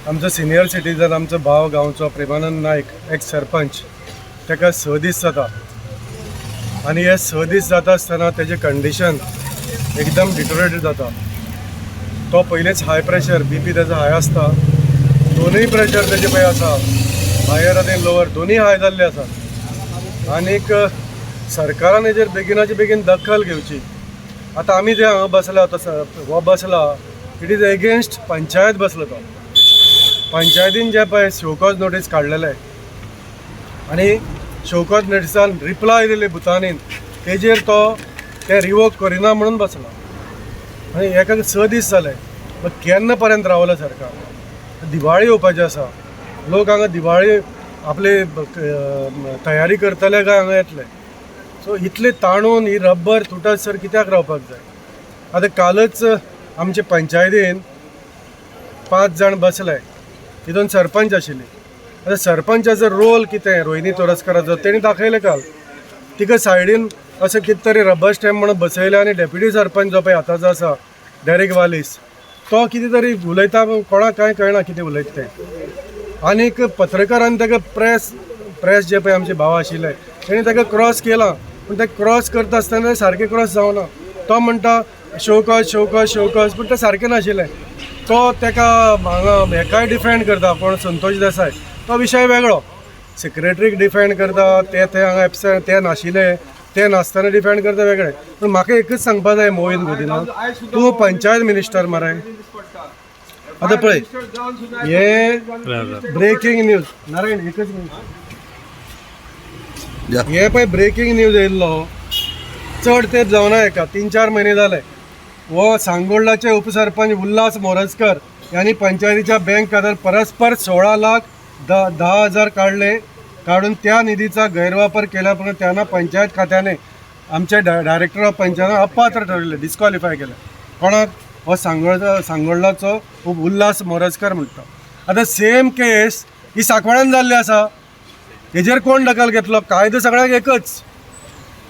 आमचो senior citizen, आमचो भाव गांवचो प्रेमानंद नायक, एक्स सरपंच, ताका 6 दीस जाता आनी हे 6 दीस जाता आसतना तेजें कंडिशन एकदम डिटोरेटेड जाता. तो पयलींच हाय प्रेशर, बीपी तेजो हाय आसता. दोनूय प्रेशर तेजे पळय आसा, हायर आनी लोवर दोनूय हाय जाल्ले आसा. आनीक सरकारान हेजेर बेगिनाचे बेगीन दखल घेवची. आतां आमी जे हांगा बसला, तो हो बसला, it is against panchayat बसलो तो. पंचायतीन जे पळय शोकॉज नोटीस काडलेले आनी शोकॉज नोटिसान रिप्लाय दिली भुतानीन, तेजेर तो ते रिवोक करिना म्हणून बसला. आनी हेका 6 दीस जाले. मग केन्ना पर्यंत रावलें सरकार? दिवाळी येवपाची आसा. लोक हांगा दिवाळी आपली तयारी करतले काय हांगा येतले? सो इतले ताणून ही रब्बर तुटत सर कित्याक रावपाक जाय? आतां कालच आमचे पंचायतीन पांच जाण बसले, तितून सरपंच आशिल्ली. आतां सरपंचाचो रोल कितें रोहिणी तोरस्कराचो तेणी दाखयलें काल. तिका सायडीन अशें कितें तरी रबर स्टॅम्प म्हणून बसयलें आनी डेप्युटी सरपंच जो पळय आतांचो आसा डेरिक वालीस, तो कितें तरी उलयता, कोणाक कांय कळना कितें उलयता तें. आनीक पत्रकारान ताका प्रेस प्रेस जे पळय आमचे भाव आशिल्ले, तेणी ताका क्रॉस केलां, पूण ते क्रॉस करता आसतना सारकें क्रॉस जावना. तो म्हणटा show cause, show cause, show cause, पूण तें सारकें नाशिल्लें. तो ताका हांगा हेकाय डिफेंड करता कोण, संतोष देसाय, तो विशय वेगळो. सेक्रेटरीक डिफेंड करता, ते ते हांगा एबसेंट, ते नाशिल्ले, ते नासतना डिफेंड करता वेगळे. पूण म्हाका एकच सांगपा जाय मोहीत गोदिना, तूं पंचायत मिनिस्टर मरे. आतां पळय, हे ब्रेकींग न्यूज. नारायण, एकच मिनिट. हे पळय, ब्रेकींग न्यूज येयल्लो, चड तेंप जावना एका, 3-4 म्हयने जाले. हो सांगोल्डाचे उपसरपंच उल्हास मोरजकर यांनी पंचायतीच्या बँक खात्यात परस्पर 16 लाख 10 10 हजार काढले. काढून त्या निधीचा गैरवापर केल्याप्रमाणे त्यांना पंचायत खात्याने आमचे डायरेक्टर ऑफ पंचायत अपात्र ठरवले, डिस्क्वॉलिफाय केले. कोणाक? हो सांगोल्डाचो उल्हास मोरजकर म्हणटा. आतां सेम केस ही सांकवाळ्यान जाल्ली आसा. हेजेर कोण दखल घेतलो? कायदो सगळ्याक एकच.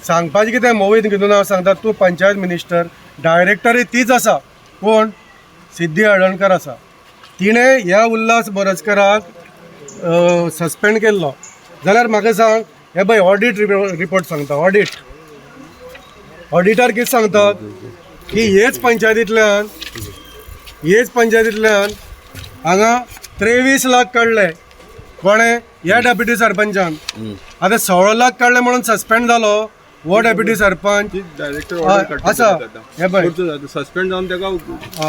सांगपाचें कितें मोहीत घेवन हांव सांगता, तूं पंचायत मिनिस्टर, डायरेक्टरय तीच आसा. कोण? सिद्धी हळदणकर आसा. तिणें ह्या उल्हास मोरजकराक सस्पेंड केल्लो जाल्यार म्हाका सांग, हे पळय ऑडीट रिपोर्ट सांगता. ऑडिटर कितें सांगतात की हेच पंचायतींतल्यान हांगा 23 लाख काडले. कोणें? ह्या डेप्युटी सरपंचान. आतां 16 लाख काडले म्हणून सस्पेंड जालो हो डेप्युटी सरपंच. डायरेक्टर हय, आसा हे पळय. सस्पेंड जावन ताका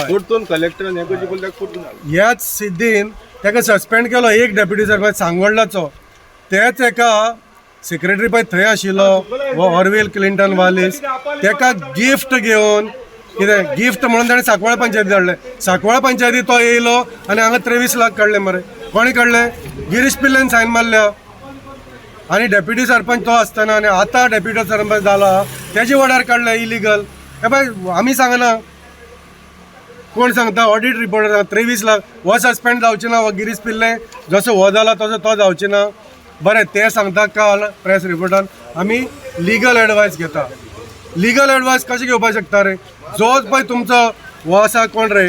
परतून कलेक्टरान हें करचें पडलें, ताका परतून हाडलो. ह्याच सिद्धीन ताका सस्पेंड केलो एक डेप्युटी सरपंच सांगोल्डाचो. तेच एका सेक्रेटरी पळय थंय आशिल्लो हो ऑर्विल क्लिंटन वालीस, ताका गिफ्ट घेवन, कितें गिफ्ट म्हणून ताणें सांकवाळ पंचायती धाडलें. सांकवाळ पंचायती तो येयलो आनी हांगा 23 लाख काडले मरे. कोणी काडले? गिरीश पिल्लेन सायन मारल्या आनी डेप्युटी सरपंच तो आसतना आनी आतां डेप्युटी सरपंच जाला तेजे वडार काडले इलिगल. हे पळय, आमी सांगना, कोण सांगता? Audit reporter. 23 लाख. हो सस्पेंड जावचे ना? हो गिरीश पिल्ले जसो हो जाला तसो तो जावचे ना? बरें, ते सांगता काल प्रेस रिपोर्टान, आमी लिगल एडवायस घेता. लिगल एडवायस कशें घेवपाक शकता रे? जो पळय तुमचो हो आसा, कोण रे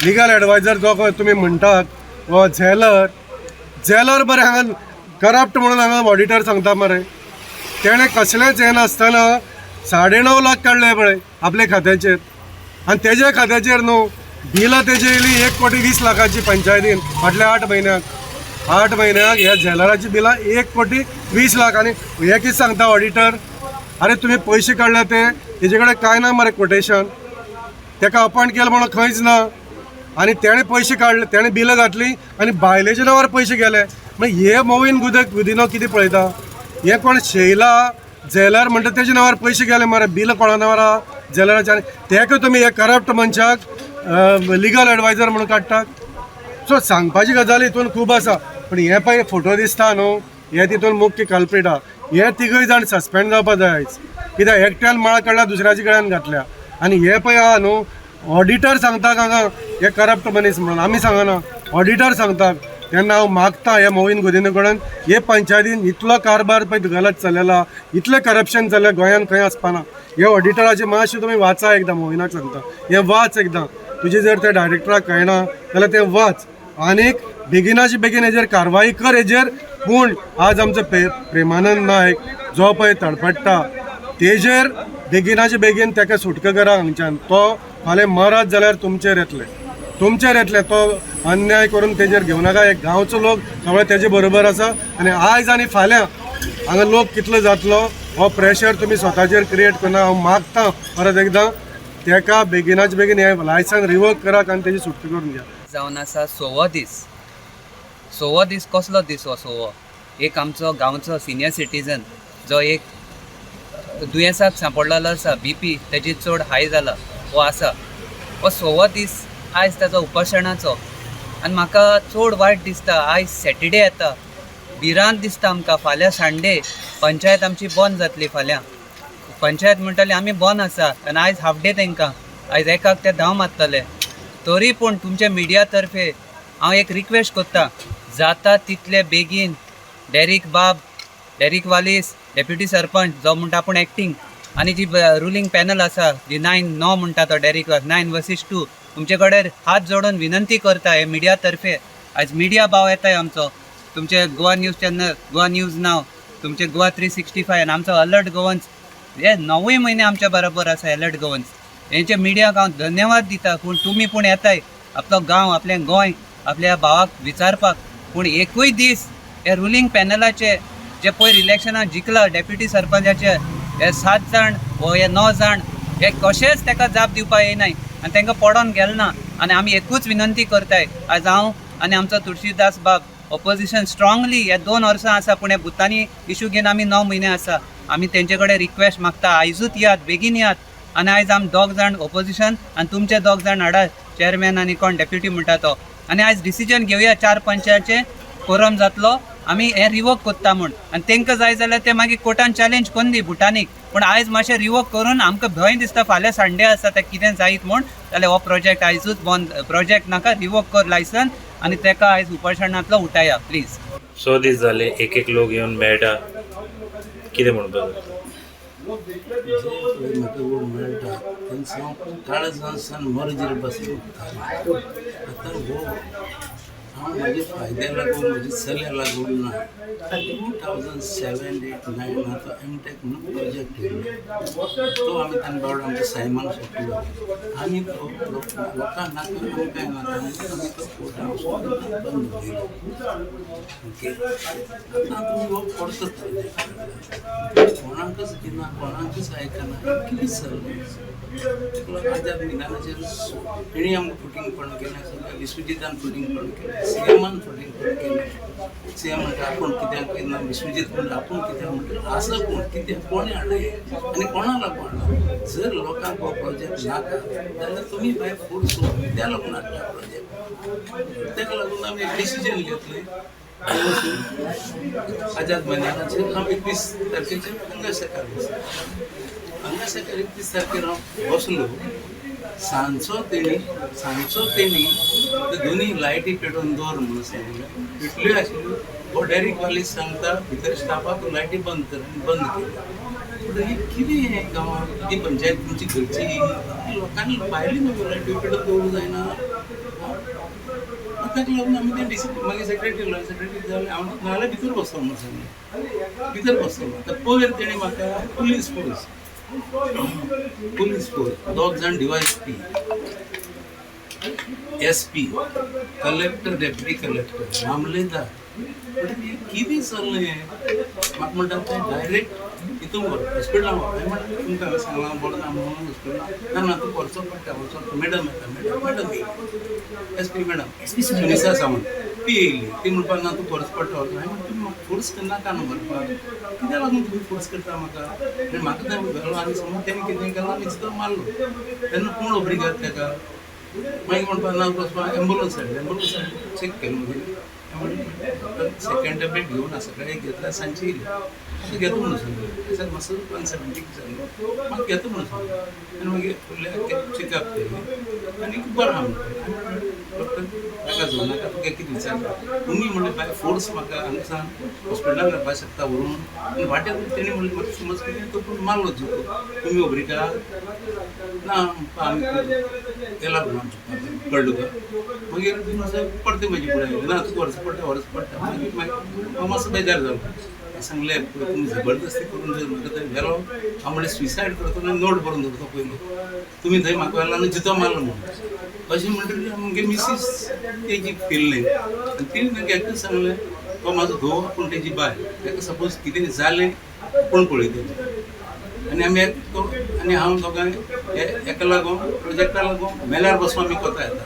लिगल एडवायजर जो पळय तुमी म्हणटात, हो झेलर. झेलर बरें हांगा करप्ट म्हणून हांगा ऑडिटर सांगता मरे. तेणें कसलेंच हें नासतना 9.5 लाख काडले पळय आपल्या खात्याचेर आनी तेज्या खात्याचेर न्हू, बिलां तेजी येयली 1 कोटी 20 लाखाची पंचायतीन फाटल्या 8 म्हयन्याक. 8 म्हयन्याक ह्या झेलराची बिलां 1 कोटी 20 लाख. आनी हे कितें सांगता ऑडिटर? अरे, तुमी पयशे काडले ते तेजे कडेन कांय ना मरे कोटेशन. तेका अपॉयंट केलें म्हणून खंयच ना. आनी तेणें पयशे काडले, तेणें बिलां घातली आनी बायलेच्या नांवार पयशे गेले. मागीर हे मोवीन गुदिनो कितें पळयता? हे कोण शैला झेलर म्हणटा, तेच्या नांवार पयशे गेले मरे. बिलां कोणा नांवार आहा? झेलराच्या. आनी तेका तुमी हे करप्ट मनशाक लिगल एडवायजर म्हणून काडटात. सो सांगपाची गजाल हितून खूब आसा, पूण हे पळय फोटो दिसता न्हू, हे तितून मुख्य कल्प्रीट आहा. हे तिगूय जाण सस्पेंड जावपा जाय आयज. कित्याक एकट्यान माळ काडल्या, दुसऱ्याच्या गळ्यान घातल्या. आनी हे पळय आहा न्हू, ऑडिटर सांगता हांगा हे करप्ट मनीस म्हणून. आमी सांगना, ऑडिटर सांगता. तेन्ना हांव मागता ह्या मोहीन गोदिन्हो कडेन, हे पंचायतीन इतलो कारभार पळय गलत चल्लेला, इतलें करप्शन चल्लें, गोंयान खंय आसपाना. हे ऑडिटराचे मातशें तुमी वाचा एकदां. मोहिनाक सांगता, हें वाच एकदां. तुजें जर त्या डायरेक्टराक कळना जाल्यार तें वाच. आनीक बेगिनाचे बेगीन हेजेर कारवाई कर हेजेर. पूण आज आमचो प्रेमानंद नायक जो पळय तडफडटा तेजेर बेगिनाचे बेगीन ताका सुटका करा हांगच्यान. तो फाल्यां मरत जाल्यार तुमचेर येतले, तुमचेर येतले. तो अन्याय करून तेजेर घेवं नाका. एक गांवचो लोक सगळे तेजे बरोबर आसा आनी आयज आनी फाल्यां हांगा लोक कितलो जातलो हो प्रेशर तुमी स्वताचेर क्रिएट करना. हांव मागता परत एकदां तेका बेगिनाचे बेगीन हें लायसन रिवोक करात आनी तेजी सुटका करून घ्या. जावन आसा सवो दीस. सवो दीस कसलो दीस हो सवो? एक आमचो गांवचो सिनियर सिटीजन जो एक दुयेंसाक सांपडलेलो आसा, बीपी तेजी चड हाय जाला हो आसा. हो सवो दीस आयज ताजो उपोशणाचो. आनी म्हाका चड वायट दिसता, आयज सॅटर्डे येता, भिरांत दिसता आमकां. फाल्यां संडे, पंचायत आमची बंद जातली फाल्यां. पंचायत म्हणटली आमी बंद आसा आनी आयज हाफ डे तांकां, आयज एकाक ते धांव मारतले. तरी पूण तुमच्या मिडिया तर्फे हांव एक रिक्वेस्ट करता, जाता तितले बेगीन डेरीक बाब, डेरीक वालीस डेप्युटी सरपंच जो म्हणटा आपूण एक्टींग, आनी जी रुलींग पॅनल आसा जी 9 म्हणटा तो डेरीक 9 वर्सीस 2, तुमचे कडेन हात जोडून विनंती करता हे मिडिया तर्फे. आयज मिडिया भाव येताय आमचो, तुमचे Goa news channel, Goa news now, तुमचे गोवा 365 आनी आमचो अलर्ट गोवन्स हे 9 म्हयने आमच्या बरोबर आसा. अलर्ट गोवन्स हेंचे मिडियाक हांव धन्यवाद दिता. पूण तुमी पूण येताय आपलो गांव, आपलें गोंय, आपल्या भावाक विचारपाक. पूण एकूय दीस हे रुलींग पॅनलाचे जे पयर इलेक्शनाक जिखला डेप्युटी सरपंचाचे हे 7 जाण वो हे 9 जाण हे कशेंच ताका जाप दिवपाक येयनाय आनी तांकां पडोन गेले ना. आनी आमी एकूच विनंती करताय, आयज हांव आनी आमचो तुळशीदास बाब ऑपोजिशन स्ट्रांगली हे 2 वर्सां आसा, पूण हे भुतांनी इशू घेवन आमी 9 म्हयने आसा. आमी तेंचे कडेन रिक्वेस्ट मागता, आयजूच यात, बेगीन यात. आनी आयज आमी 2 जाण ऑपोजिशन आनी तुमचे 2 जाण हाडा, चेअरमॅन आनी कोण डेप्युटी म्हणटा तो. आनी आयज डिसिजन घेवया, 4 पंचाचे कोरम जातलो, आमी हें रिवोक करता म्हूण. आनी तांकां जाय जाल्यार ते मागीर कोर्टान चॅलेंज करून दी भुटानीक. पूण आयज मातशें रिवोक करून आमकां भंय दिसता फाल्यां संडे आसा ते कितें जायत म्हूण, जाल्यार हो प्रोजेक्ट आयजूच बंद, प्रोजेक्ट नाका, रिवोक कर लायसन आनी ताका आयज उपोशणांतलो उठाया प्लीज. 100 दीस जाले एक एक लोक येवन मेळटा, कितें म्हणपाक? म्हाका कोण मेळटा तेंचो हांव काळजान मर्जीर बसून उरतालो. आतां हो हांव म्हज्या फायद्या लागून, म्हज्या चल्या लागून ना. 2007, 8, 9 आतां एमटेक म्हणून प्रोजेक्ट येयलो, तो आमी तांणी बावडो आमच्या सायमान सोंपलो आनी तो लोकांक नाका, आमकांय नाका, आमी तो कोर्टान बंद दवरलो. ओके, आतां तुमी हो परतो प्रोजेक्ट कोणाकच दिना, कोणाकच आयकना, कितें चल्लें? ताका लागून आझाद मैदानाचेर हेणी आमकां फटींगपण केलें, सगळें विश्वजीतान फटींगपण केलें, सीएमान फटींगपण केलें. सीएम म्हणटा आपूण कित्याक ना, विश्वजीत म्हणटा आपूण कित्याक म्हणटा, आसा कोण कित्याक कोणें हाडलें आनी कोणा लागून हाडला? जर लोकांक हो प्रोजेक्ट नाका जाल्यार तुमी बाय फोर्स कित्याक लागून हाडटा प्रोजेक्ट? ताका लागून आमी एक डिसिजन घेतलें, आझाद मैदानाचेर हांव 21 तारखेचेर हांगा सरकार बसलो. हांगा सरकार 21 तारखेर हांव बसलो. सांजचो तेणी दोनी लायटी पेटोवन दवर म्हणून सांगलें, पेटल्यो आशिल्ल्यो. हो डेरीक वालीस सांगता भितर स्टाफाक लायटी बंद कर, बंद केली. पूण ही कितें हें गांवांत ती पंचायत तुमची घरची, लोकांनी भायली न्हू लायटी पेटोवन दवरूंक जायना. ताका लागून आमी तें डिसिप्लीन मागीर सेक्रेटरी सेक्रेटरी जालें, हांव नाजाल्यार भितर बसलो म्हणून सांगलें, भितर बसलो. आतां पयर तेणें म्हाका पुलीस फोर्स 2 जाण DYSP, SP, collector, deputy collector, मामलेदार, कितें चल्लें हें? म्हाका म्हणटा तें डायरेक्ट हितून व्हर, हॉस्पिटलान व्हर. हांवें म्हणलें तुमकां हांवें सांगलां बरो ना म्हणून हॉस्पिटलान ना, ना तूं व्हरचो पडटा, व्हरचो. मॅडम येता, मॅडम येयली, SP madam Sunisa Sawant ती येयली. ती म्हणपाक ना तूं व्हरचो पडटा, व्हरचो. हांवें म्हणलें तुमी म्हाका फोर्स करनाका न्हू व्हरपाक, कित्याक लागून तुमी फोर्स करता म्हाका? आनी म्हाका तें व्हेलो आनी समज तेणें कितें केलां आनी तो मारलो तेन्ना कोण ओब्रिगाद ताका? मागीर म्हणपाक ना वचपाक एम्बुलन्स हाडली, एम्बुलन्स हाडली, चॅक केलें मागीर सेकंड टॅबलेट घेवन सकाळी घेतल्या, सांजची येयली. आतां घेता म्हणून सांगलें, सर मातसो 170 जाल्लो, म्हाका घेता म्हणून सांगलें. आनी मागीर फुडल्या चॅकअप केलें आनी बरें आहा म्हणटा. डॉक्टर ताका जावं नाका, तुका कितें विचारता तुमी म्हणलें बाय फोर्स म्हाका हांगा सावन हॉस्पिटलान व्हरपाक शकता व्हरून. आनी वाटेर तेणी म्हणलें म्हाका समज कितें तो पूण मारलो जितो, तुमी खबरीका ना आमी तेला लागून आमचें कळ्ळें तुका. मागीर मातसो परतें म्हजे फुडें आयलें ना तुका व्हरचें पडटा व्हरचें पडटा. मागीर मागीर हांव मातसो बेजार जालो, सांगलें तुमी जबरदस्ती करून जर म्हाका थंय व्हेलो हांव म्हणलें सुसायड करतलो आनी नोट बरोवन दवरता पयलीं, तुमी थंय म्हाका व्हेलो आनी जितो मारलो म्हणून. अशें म्हणटकीर आमगे मिसीस तेजी फिरलें आनी तिणें मागीर एकूच सांगलें तो म्हाजो घोव पूण तेजी बायल, ताका सपोज कितें जालें कोण पळयतलें. आनी आमी तो आनी हांव दोगांय एका लागून प्रोजेक्टा लागून मेल्यार बसून आमी कोता येता.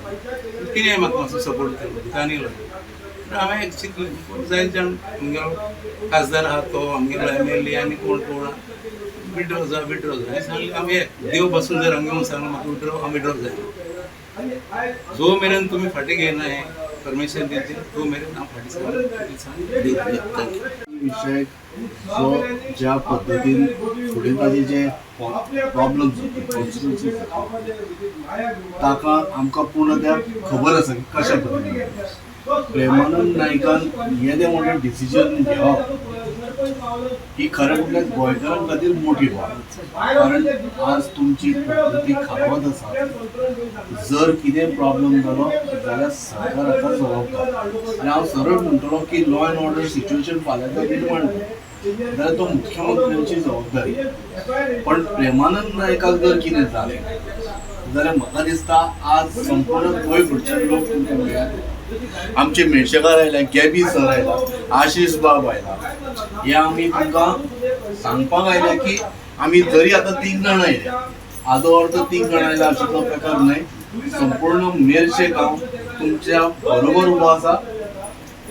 तिणें म्हाका मातसो सपोर्ट केलो भुतानी लागून. हांवें एक चिंतलें जायत जाण आमगेलो खासदार आहा तो आमगेलो एम एल ए आनी कोण कोण विड्रॉ जा विड्रॉ जा. हांवें सांगलें आमी देव बसून जर हांगा येवन सांगलें म्हाका विड्रॉ, हांव विड्रॉ जायना. जो मेरेन तुमी फाटीं घेयना हें परमिशन दिवचें तो मेरेन हांव फाटीं सांगलें. Thank you. विशय जो ज्या पद्दतीन फुडें ताजे जे प्रॉब्लम्स जातले, कॉन्सिक्वन्सीस जातले, ताका आमकां पूर्ण त्या खबर आसा की कशा पद्दतीन प्रेमानंद नायकान येदें व्हडलें डिसिजन घेवप ही खरें म्हटल्यार गोंयकारां खातीर मोठी बाब, कारण आज तुमची प्रकृती खावत आसा. जर कितें प्रॉब्लम जालो जाल्यार सरकार हाका जबाबदार. आनी हांव सरळ म्हणटलो की लॉ एंड ऑर्डर सिच्युएशन फाल्यां जर निर्माण जालें जाल्यार तो मुख्यमंत्र्यांची जबाबदारी. पण प्रेमानंद नायकाक जर कितें जालें जाल्यार म्हाका दिसता आज संपूर्ण गोंयभरचे लोक तुमकां मेळ्ळ्यात. आमचे मेळशेकार आयल्या, गॅबी सर आयला, आशिष बाब आयला, हे आमी तुमकां सांगपाक आयल्या की आमी जरी आतां तीग जाणां आयल्या, हाजो अर्थ तीग जाणां आयल्या अशेंलो प्रकार न्हय. संपूर्ण मेरशे गांव तुमच्या बरोबर उबो आसा,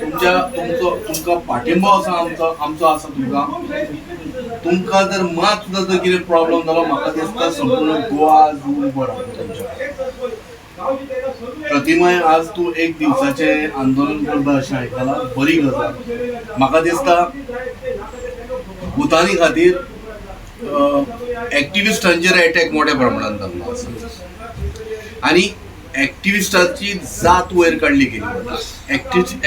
तुमच्या तुमचो तुमकां पाठिंबो आसा आमचो आमचो आसा तुमकां. तुमकां जर मात सुद्दां जर कितें प्रॉब्लम जालो म्हाका दिसता संपूर्ण गोवा आज उबो रावता तुमच्या. प्रतिमाय आज तूं एक दिवसाचें आंदोलन करता अशें आयकलां, बरी गजाल. म्हाका दिसता भुतानी खातीर एक्टिविस्टांचेर एटॅक मोठ्या प्रमाणान जाल्लो आसा आनी एक्टिविस्टाची जात वयर काडली गेली वता.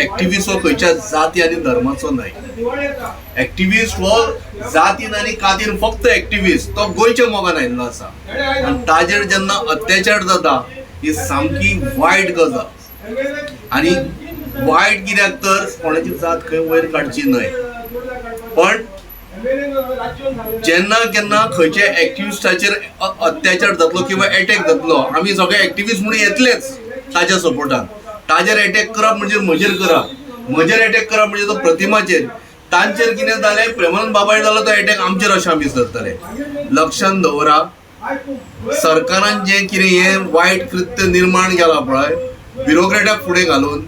एक्टिविस्ट हो खंयच्या जाती आनी धर्माचो न्हय. एक्टिविस्ट हो जातीन आनी कातीन फक्त एक्टिविस्ट तो गोंयच्या मोगान आयिल्लो आसा आनी ताजेर जेन्ना अत्याचार जाता ही सामकी वायट गजाल. आनी वायट कित्याक तर कोणाची जात खंय वयर काडची न्हय, पण जेन्ना केन्ना खंयच्या एक्टिविस्टाचेर अत्याचार जातलो किंवा एटॅक जातलो आमी सगळे एक्टिविस्ट म्हणून येतलेच ताज्या सपोर्टान. ताजेर एटॅक करप म्हणजे म्हजेर करप, म्हजेर एटॅक करप म्हणजे तो प्रतिमाचेर, तांचेर कितें जालें प्रेमानंद बाबाय जालो तो एटॅक आमचेर अशें आमी धरतले. लक्षान दवरा सरकारान जें कितें हें वायट कृत्य निर्माण केलां पळय ब्युरोक्रेटाक फुडें घालून,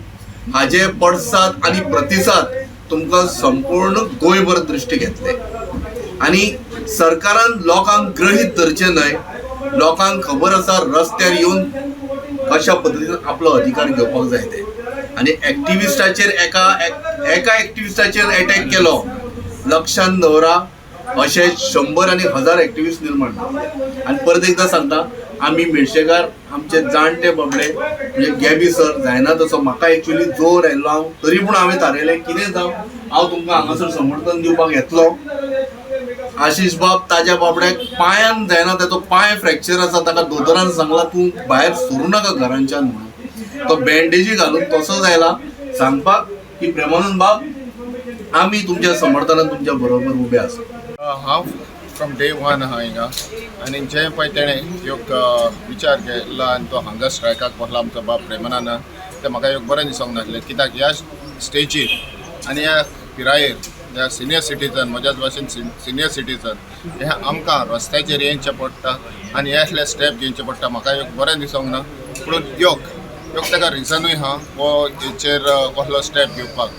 हाजे पडसाद आनी प्रतिसाद तुमकां संपूर्ण गोंयभर दृश्टी घेतले. आनी सरकारान लोकांक गृहीत धरचें न्हय. लोकांक खबर आसा रस्त्यार येवन कशा पद्दतीन आपलो अधिकार घेवपाक जाय ते. आनी एक्टिविस्टाचेर एका एक्टिविस्टाचेर एटॅक केलो लक्षान दवरा अशे 100 आनी 1000 एक्टिविस्ट निर्माण जातले. आनी परत एकदां सांगता आमी मेरशेकार आमचे जाणटे बाबडे म्हणजे गॅबी सर जायना तसो म्हाका एक्चुअली जोर आयिल्लो हांव, तरी पूण हांवें थारयलें कितें जावं हांव तुमकां हांगासर समर्थन दिवपाक येतलो. आशिष बाब ताज्या बाबड्याक पांयान जायना, ताचो पांय फ्रॅक्चर आसा, ताका दोतोरान सांगला तूं भायर सरूं नाका घरांच्यान म्हणून, तो बँडेजी घालून तसोच आयला सांगपाक की प्रेमानंद बाब आमी तुमच्या समर्थनान तुमच्या बरोबर उबे आसा. हांव फ्रॉम डे वन आहा हिंगा आनी जें पळय तेणें एक विचार केला आनी तो हांगा स्ट्रायकाक बसला आमचो बाब प्रेमानंद, तें म्हाका एक बरें दिसोंक नासलें. कित्याक ह्या स्टेजीर आनी ह्या पिरायेर ह्या सिनियर सिटीजन म्हज्याच भाशेन सिनियर सिटीजन हे आमकां रस्त्याचेर येवचें पडटा आनी हे असले स्टेप घेवचे पडटा. म्हाका एक बरें दिसोंक ना, पूण योग ताका रिजनूय आहा हो हेचेर कसलो स्टेप घेवपाक.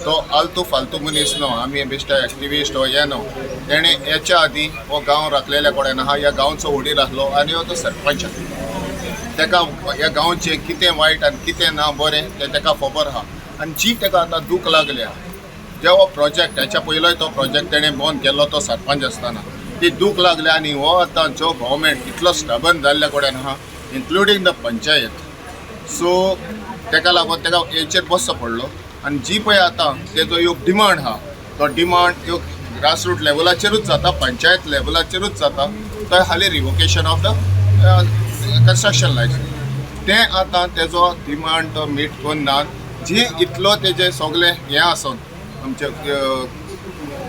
तो आलतू फालतू मनीस न्हू, आमी बेश्टे एक्टिविस्ट हो हें न्हू. तेणें हेच्या आदीं हो गांव राखलेल्या कडेन आहा, ह्या गांवचो वडील आसलो आनी हो तो सरपंच आहा. ताका ह्या गांवचें कितें वायट आनी कितें ना बरें तें ताका खबर आहा. आनी जी ताका आतां दूख लागल्या जे हो प्रोजेक्ट हेच्या पयलोय तो प्रोजेक्ट तेणें बंद केल्लो तो सरपंच आसतना ती दूख लागल्या. आनी हो आतां जो गव्हर्मेंट इतलो स्टबन जाल्ल्या कडेन आहा इन्क्लुडींग the panchayat, so तेका लागून तेका हेचेर बसचो पडलो. आनी जी पळय आतां तेजो एक डिमांड आहा तो डिमांड एक ग्रासरूट लेवलाचेरूच जाता, पंचायत लेवलाचेरूच जाता. तो हाली revocation of the construction licence तें आतां तेजो डिमांड तो मीट करना. जी इतलो तेजे सगळे हें आसोन आमचे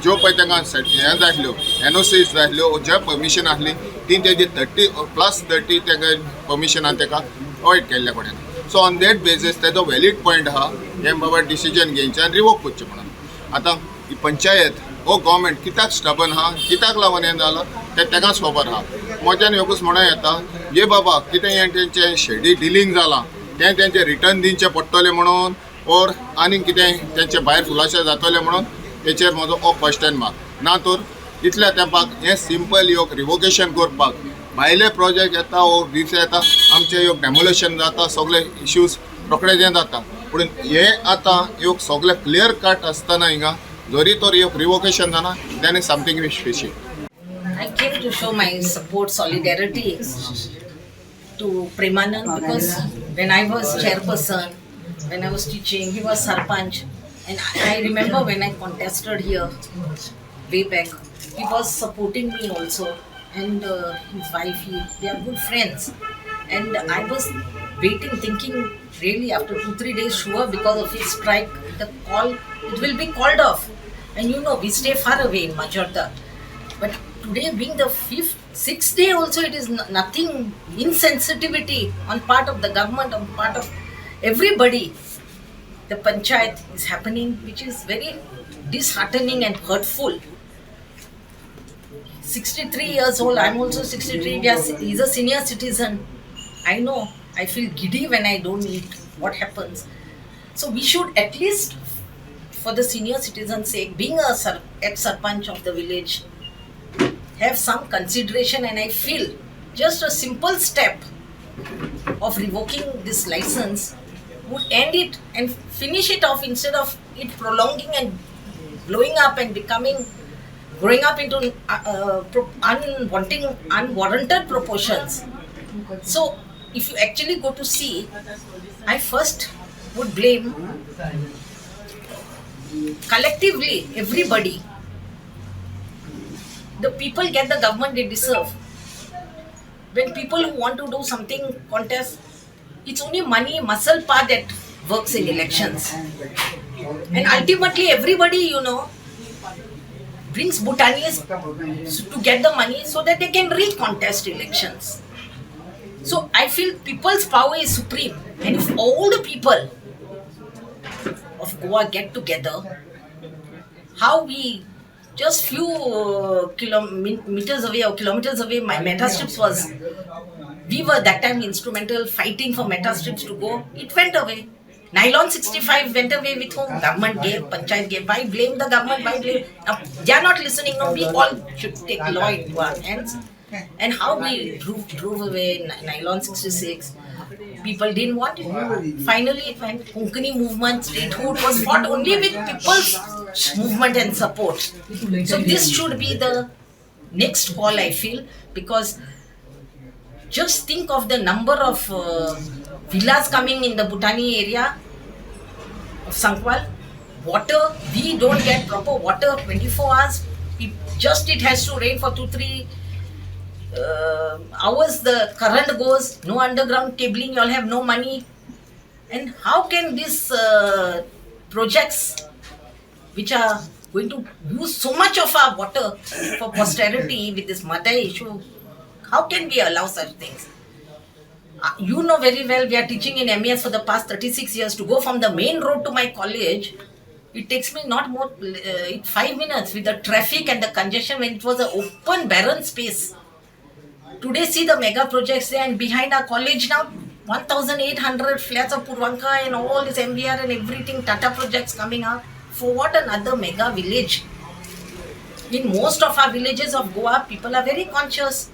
ज्यो पळय तांकां हें जाय आसल्यो एनओसीज जाय आसल्यो, ज्यो परमिशन आसली ती तेजी 30+30 तांकां परमिशनान ताका अवॉयड केल्ल्या कडेन. सो ऑन that basis तेजो व्हॅलीड पॉयंट आहा हें बाबा डिसिजन घेवचें आनी रिवोक करचें म्हणून. आतां ही पंचायत हो गव्हर्मेंट कित्याक स्टबन आहा, कित्याक लागून हें जालां तें ताकाच खबर आहा. म्हज्यान एकूच म्हणूं येता जे बाबा कितें हें तेंचें शेडी डिलींग जालां तें तेंचें रिटर्न दिवचें पडटलें म्हणून ओर आनीक कितें तेंचे भायर खुलाशे जातले म्हणून हेचेर म्हजो हो क्वेश्चन मार्क. ना तर इतल्या तेंपाक हें सिंपल योग रिवोकेशन करपाक भायले प्रोजेक्ट येता वो दीस येता आमचें योग डेमोलेशन जाता, सगळे इश्यूज रोखडे जें जाता. पूण हें आतां योग सगळे क्लियर कट आसतना हिंगा जरी तर योग रिवोकेशन जाना then is something which fishy. I came to show my support, solidarity to Premanand because when I was chairperson, when I was teaching, he was sarpanch, and I remember when I contested here way back, he was supporting me also, and his wife, they are good friends. And I was waiting, thinking really after 2-3 days, sure, because of his strike, the call, it will be called off. And you know, we stay far away in Majorda. But today being the 5th, 6th day also, it is nothing, insensitivity on part of the government, on part of everybody. The panchayat is happening, which is very disheartening and hurtful. 63 years old, I'm also 63. He's a senior citizen. I know, I feel giddy when I don't eat, what happens. So we should at least, for the senior citizen's sake, being a ex-sarpanch of the village, have some consideration. And I feel just a simple step of revoking this license would end it and finish it off, instead of it prolonging and blowing up and becoming, growing up into unwarranted proportions. So if you actually go to see, I first would blame collectively everybody. The people get the government they deserve. When people who want to do something contest, it's only money, muscle power that works in elections. And ultimately everybody, you know, brings Bhutanis to get the money so that they can recontest elections. So I feel people's power is supreme. And if all the people of Goa get together, how we just few kilometers away or kilometers away, my Metastrips was, we were that time instrumental fighting for Metastrips to go. It went away. Nylon 65 went away with whom? Government gave, panchayat gave. Why blame the government? Why blame? Now, they are not listening. No, we all should take law into our hands. And how we drove away Nylon 66, people didn't want it. Finally, it went. Konkani movement, statehood was fought only with people's movement and support. So this should be the next call, I feel, because just think of the number of villas coming in the Bhutani area of Sancoale. Water, we don't get proper water 24 hours. Just it has to rain for 2-3 hours, the current goes, no underground cabling, you all have no money. And how can these projects, which are going to use so much of our water for posterity with this Mhadei issue, how can we allow such things? You know very well, we are teaching in MES for the past 36 years. To go from the main road to my college, it takes me not more 5 minutes with the traffic and the congestion when it was an open barren space. Today, see the mega projects there, and behind our college now, 1,800 flats of Purvanka and all this MBR and everything, Tata projects coming up. For what another mega village? In most of our villages of Goa, people are very conscious.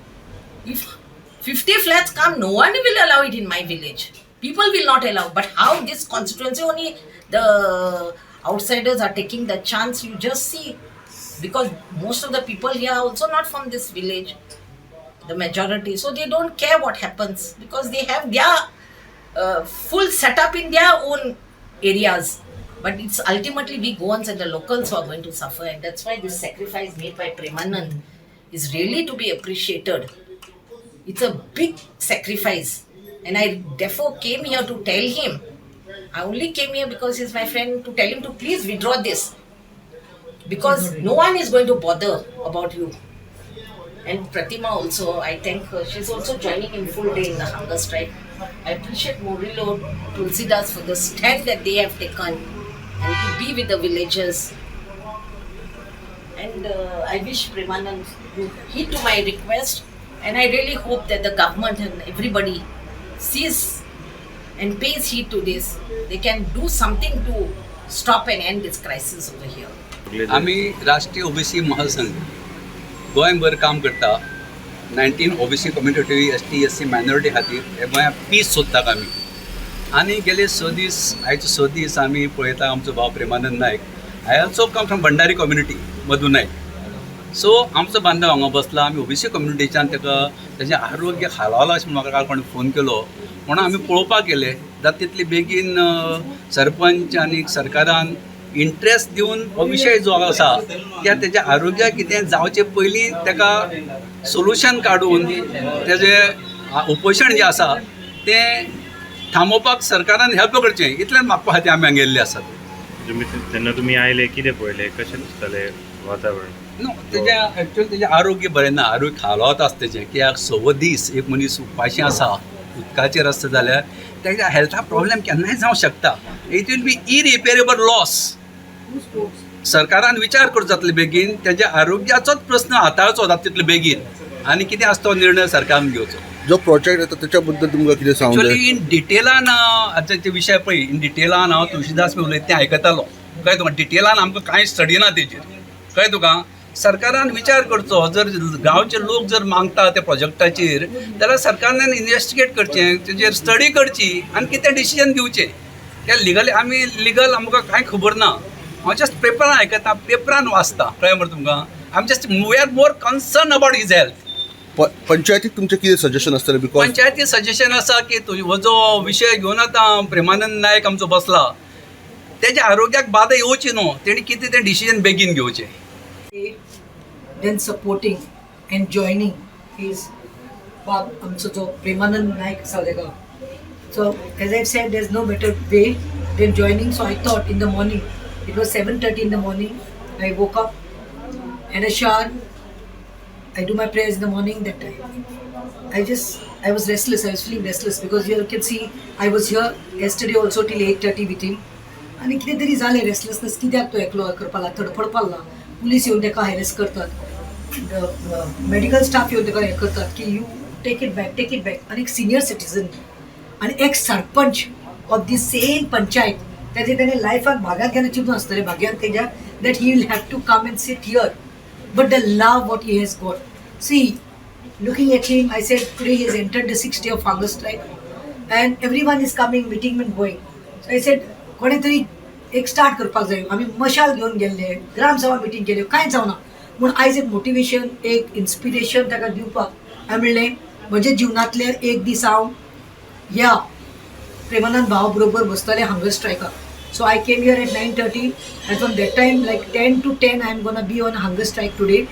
If 50 flats come, no one will allow it in my village. People will not allow. But how this constituency, only the outsiders are taking the chance, you just see. Because most of the people here are also not from this village, the majority. So they don't care what happens because they have their full setup in their own areas. But it's ultimately we Goans and the locals who are going to suffer, and that's why this sacrifice made by Premanand is really to be appreciated. It's a big sacrifice, and I therefore came here to tell him. I only came here because he's my friend, to tell him to please withdraw this, because no one is going to bother about you. And Pratima also, I thank her. She's also joining in full day in the hunger strike. I appreciate Murilo Tulsidas for the stand that they have taken and to be with the villagers. And I wish Premanand would heed to my request. And I really hope that the government and everybody sees and pays heed to this. They can do something to stop and end this crisis over here. आमी राष्ट्रीय OBC महासंघ गोंयभर काम करता. 19 OBC community, ST, SC minority खातीर हे गोंयांत piece सोदतात आमी. आनी गेले 6 दीस, आयचे 6 दीस आमी पळयता आमचो भाव Premanand Naik. I also come from Bhandari community, Madhu Naik. So आमचो बांधव हांगा बसला. आमी ओबीसी कम्युनिटीच्यान ताका तेजें आरोग्य खालावलां अशें म्हाका काल कोणें फोन केलो म्हणून आमी पळोवपाक गेले. जाता तितले बेगीन सरपंच आनी सरकारान इंट्रस्ट दिवन हो विशय जो आसा त्या तेज्या आरोग्याक कितें जावचे पयलीं ताका सोल्युशन काडून तेजें उपोशण जें आसा तें थांबोवपाक सरकारान हेल्प करचें, इतलें मागपा खातीर आमी हांगा गेल्ले आसात. जेन्ना तुमी आयले कितें पळयलें, कशें दिसतालें वातावरण? न्हू, तेजें एक्चुअली तेजें आरोग्य बरें ना, आरोग्य खालावत आसा तेजें. कित्याक 6 दीस एक मनीस उपाशी आसा, उदकाचेर आसता जाल्यार तेज्या हेल्था प्रॉब्लेम केन्नाय जावंक शकता. It will be irreparable loss. सरकारान विचार करचो जातले बेगीन, तेज्या आरोग्याचोच प्रस्न हाताळचो जाता तितले बेगीन आनी कितें आसता तो निर्णय सरकारान घेवचो. जो प्रोजेक्ट येता त्याच्या बद्दल तुमकां कितें सांगूंक जाय? एक्चुअली इन डिटेलान आतां ते विशय पळय, इन डिटेलान हांव तुळशीदास बी उलयता तें आयकतालो. कळ्ळें तुका? डिटेलान आमकां कांय स्टडी ना तेजेर. कळ्ळें तुका? सरकारान विचार करचो. जर गांवचे लोक जर मागता त्या प्रोजेक्टाचेर जाल्यार सरकारान इन्वेस्टिगेट करचें, तेजेर स्टडी करची आनी कितें डिसिजन घेवचें. ते लिगली आमी लिगल आमकां कांय खबर ना. हांव जस्ट पेपरान आयकता, पेपरान वाचता. कळ्ळें मरे तुमकां? आमी just we are more concern about his health. पंचायतीक तुमचें कितें सजेशन आसतलें? Because पंचायती सजेशन आसा की हो जो विशय घेवन आतां प्रेमानंद नायक आमचो बसला तेज्या आरोग्याक बादा येवची न्हू, तेणी कितें तें डिसिजन बेगीन घेवचें. Then supporting and joining is बाब आमचो जो प्रेमानंद नायक आसा तेका. So as I said, there is no better way than joining. So I thought in the morning, it was 7:30 in the morning, I woke up, had a shower, I do my prayers in the morning. That time I was restless. I was feeling restless because you can see I was here yesterday also till 8:30 with him. आनी कितें तरी जालें restlessness, कित्याक तो एकलो करपाक लागला, तडफडपाक लागला. पुलीस येवन ताका हॅरेस करतात, मेडिकल स्टाफ येवन ताका हें करतात की you take it back, take it back. आनी एक सिनियर सिटीजन आनी एक sarpanch of the same panchayat, ताजे ताणें लायफाक भाग्यांत केन्ना चिंतून आसतलें, भाग्यांत तेज्या that he will have to come and sit here. But the love what he has got, see, looking at him, I said today he has entered the 6th day of hunger strike and everyone is coming, meeting and going. So I said कोणें तरी एक start करपाक जाय. आमी मशाल घेवन गेल्ले, gram sabha meeting केल्यो, कांयच जावना. म्हूण आयज एक मोटिवेशन, एक इन्स्पिरेशन ताका दिवपाक हांवें म्हणलें म्हज्या जिवनांतले एक दीस हांव ह्या प्रेमानंद भाव बरोबर बसतलें hunger स्ट्रायकाक. So I came here at 9:30 and from that time like 10 to 10 I am gonna be on hunger strike today,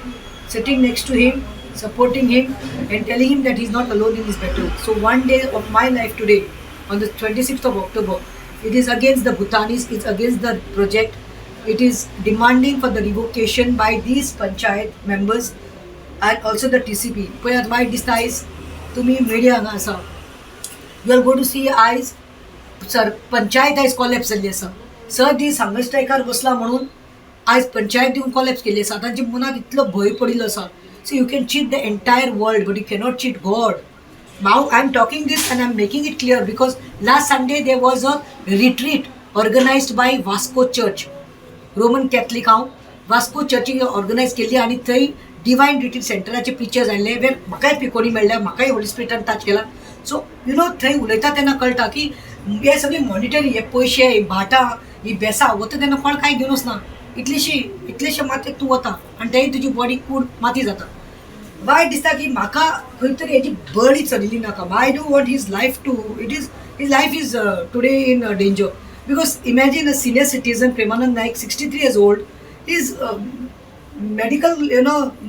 sitting next to him, supporting him and telling him that he's not alone in his battle. So one day of my life today, on the 26th of October, it is against the Bhutanis, it's against the project, it is demanding for the revocation by these panchayat members and also the TCP. पळयात वायट दिसता आयज तुमी media हांगा आसा, you are going to see आयज sir panchayat आयज collapse जाल्ली आसा. 6 दीस हंगर स्ट्रायकार बसला म्हणून आयज पंचायत दिवन कॉलेप्स केल्ली आसा. तांच्या मनाक इतलो भंय पडिल्लो आसा. So you can cheat the entire world but you cannot cheat God. Now I am talking this and I am making it clear because last Sunday there was a retreat organised by Vasco church, Roman Catholic. हांव Vasco चर्चीक organise केल्ली आनी थंय divine retreat सेंटराचे pictures आयले वेर म्हाकाय पिकोणी मेळ्ळ्या, म्हाकाय Holi स्पिरिटान touch केला. सो you know थंय उलयता तेन्ना कळटा की हे सगळे मॉनिटरी, हे पयशे, ही भाटां, ही बेसां वता तेन्ना कोण कांय घेवन वचना. इतलीशी इतलेशे मातयेक तूं वता आनी तेय तुजी बॉडी कूड माती जाता. वायट दिसता की म्हाका खंय तरी हेजी बळी चलिल्ली नाका. I do want his life to it is His life is today in danger because imagine a senior citizen, Premanand Naik, 63 years old, is medical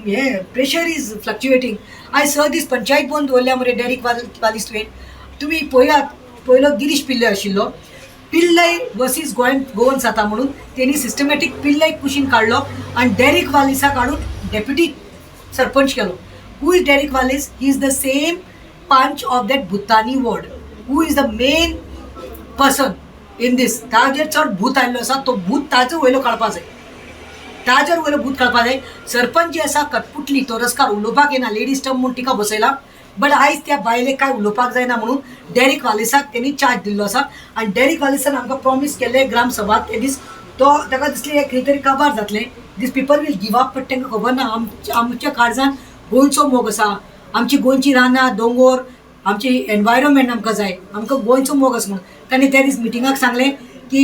hey pressure is fluctuating. आयज 6 दीस पंचायत बंद दवरल्या मरे डेरीक वालीस. तुवें तुमी पळयात, पयलो गिरीश पिल्ले आशिल्लो. पिल्लय वर्सीस गोंयान गोवन जाता म्हणून तेणी सिस्टमॅटीक पिल्लय कुशीन काडलो आनी डेरीक वालिसाक हाडून डेप्युटी सरपंच केलो. Who is Derek Valles? He is the same panch of that Bhutani ward who is the main person in this. ताजेर चड भूत आयिल्लो आसा, तो भूत ताजो वयलो काडपा जाय, ताजेर वयलो भूत काडपा जाय. सरपंच जी आसा कटपुटली, तो रस्कार उलोवपाक येना, लेडीज टर्म म्हूण तिका बसयला. बट आयज त्या बायलेक कांय उलोवपाक जायना म्हणून डेरीक वालेसाक तेणी चार्ज दिल्लो आसा. आनी डेरीक वालेसान आमकां प्रॉमीस केल्लें ग्रामसभा ते दीस, तो ताका दिसलें हें खंय तरी काबार जातलें, these people will give up, but तांकां खबर ना आमच्या काळजान गोंयचो मोग आसा. आमची गोंयची रानां दोंगोर, आमची एनवायरमेंट आमकां जाय, आमकां गोंयचो मोग आसा म्हणून तांणी त्या दीस मिटिंगाक सांगलें की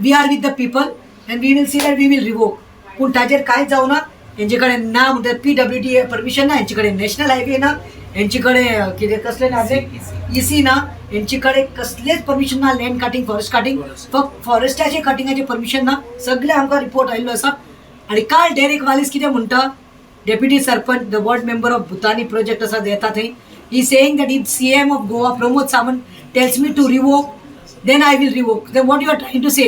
we are with the people and we will see that we will revoke. पूण ताजेर कांयच जावना. हेंचे कडेन ना म्हणटा पीडब्ल्यूडी परमिशन ना, हेंचे कडेन नॅशनल हायवे ना, हेंचे कडेन कितें कसलें ना, इसी ना, हेंचे कडेन कसलेंच परमिशन ना. लँड कटिंग, फॉरेस्ट कटिंग, फक्त फॉरेस्टाचे कटिंगाचें परमिशन ना. सगळें आमकां रिपोर्ट आयिल्लो आसा. आनी काल डेरीक वालीस कितें म्हणटा, deputy sarpanch, the ward member of Bhutani project आसा येता थंय, he saying that if CM of Goa Pramod Sawant tells me to revoke, then I will revoke. Then what you are trying to say?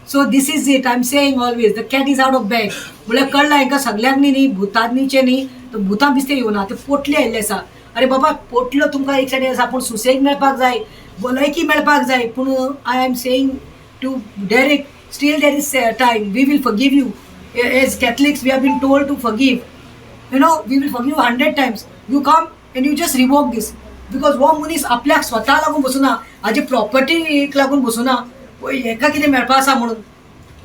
So this is it, I am saying always, the cat is out of bag. म्हणल्यार कळ्ळां हांकां सगल्यांक न्ही, भुतांनीचें न्ही, तो भुतां बिस्तें येवना, ते पोटले आयिल्ले आसा. अरे बाबा, पोटलो तुमकां एक सायडीन आसा, पूण सुसेग मेळपाक जाय, भलायकी मेळपाक जाय. पूण I am saying to Derek, still there is time. We will forgive you. As Catholics, we have been told to forgive. We will forgive 100 times. You come and you just revoke this, because हो मनीस आपल्याक स्वता लागून बसुना, हाजे प्रॉपर्टीक लागून बसुना, हेका कितें मेळपा आसा म्हणून,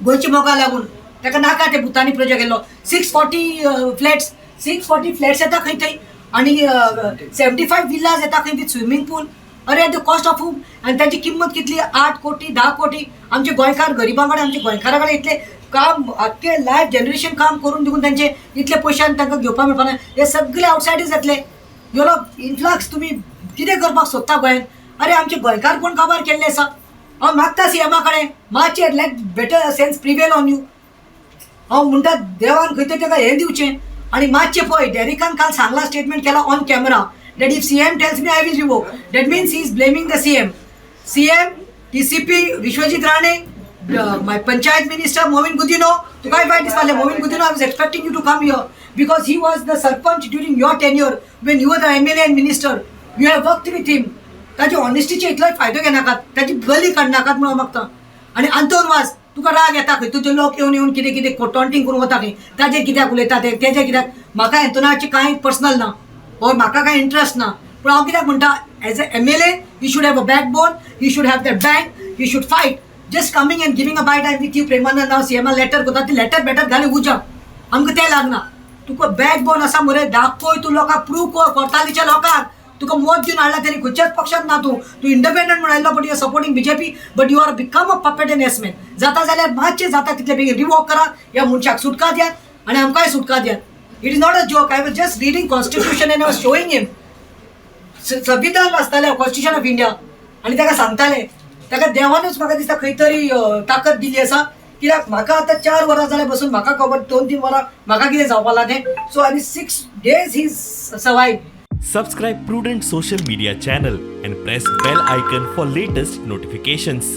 गोंयच्या मोगा लागून ताका नाका ते भुतानी प्रोजेक्ट केल्लो. 640 flats, 640 flats येता खंय थंय आनी 75 विल्लाज येता खंय विथ स्विमींग पूल. अरे, the cost of whom? आनी ताची किंमत कितली? 8 कोटी, 10 कोटी. आमचे गोंयकार गरिबां कडेन, आमच्या गोंयकारा कडेन इतले काम, आख्खे लायफ जनरेशन काम करून दिवन तांचे इतले पयशान तांकां घेवपाक मेळपाना. हे सगळे आवटसायडर्स येतले, यो इन्फ्लक्स. तुमी कितें करपाक सोदता गोंयांत? अरे, आमचे गोंयकार कोण काबार केल्ले आसा. हांव मागता सीएमा कडेन मातशें, let better sense prevail on you. हांव म्हणटा देवान खंय तरी ताका हें दिवचें. आनी मातशें पळय, डेरिकान काल सांगलां, स्टेटमेंट केला on camera that if CM tells me, I will revoke. That means he is blaming the CM. CM, DCP Vishwajit Rane, my panchayat minister Mauvin Godinho, तुकाय वायट दिसपालें. Mauvin Godinho, I was expecting you to come here because he was the sarpanch during your tenure when you were the MLA and minister. You have worked with him. ताजे ऑनेस्टीचे इतलोय फायदो घेनाकात, ताची बली काडनाकात म्हणून हांव मागता. आनी आंतोन वाज, तुका राग येता खंय, तुजे लोक येवन येवन कितें कितें टॉन्टींग करून वता खंय. ताजेर कित्याक उलयता ते, तेजेर कित्याक? म्हाका एंतोनाचे कांय पर्सनल ना or म्हाका कांय इंट्रस्ट ना, पूण हांव कित्याक म्हणटा, as a MLA you should have a backbone, you should have that bank, you should fight. Just coming and giving a bite, I with you Premanand, हांव सीएमा लेटर करता, ती लेटर बेटर घाली उजा, आमकां तें लागना. तुका बॅकबोन आसा मरे, दाखय तूं लोकांक, प्रूव कर. कोर्तालीच्या लोकांक तुका मत दिवन हाडला तेणी, खंयच्याच पक्षांत ना तूं, तूं इंडिपेंडंट म्हणून आयलो, but you are supporting BJP, but you are become a puppet and yes man. जाता जाल्यार मातशें जाता तितले बेगीन रिवोक करा, ह्या मनशाक सुटका दियात आनी आमकांय सुटका दियात. It is not a joke. I was just reading constitution and I was showing him. संविधान वाचताले, कॉन्स्टिट्युशन ऑफ इंडिया, आनी ताका सांगताले. ताका देवानूच म्हाका दिसता खंय तरी ताकद दिली आसा, कित्याक म्हाका आतां 4 वरां जाल्यार बसून, म्हाका खबर 2-3 वरां म्हाका कितें जावपा लागलें. सो आनी 6 days he survive. Subscribe Prudent Social Media channel and press bell icon for latest notifications.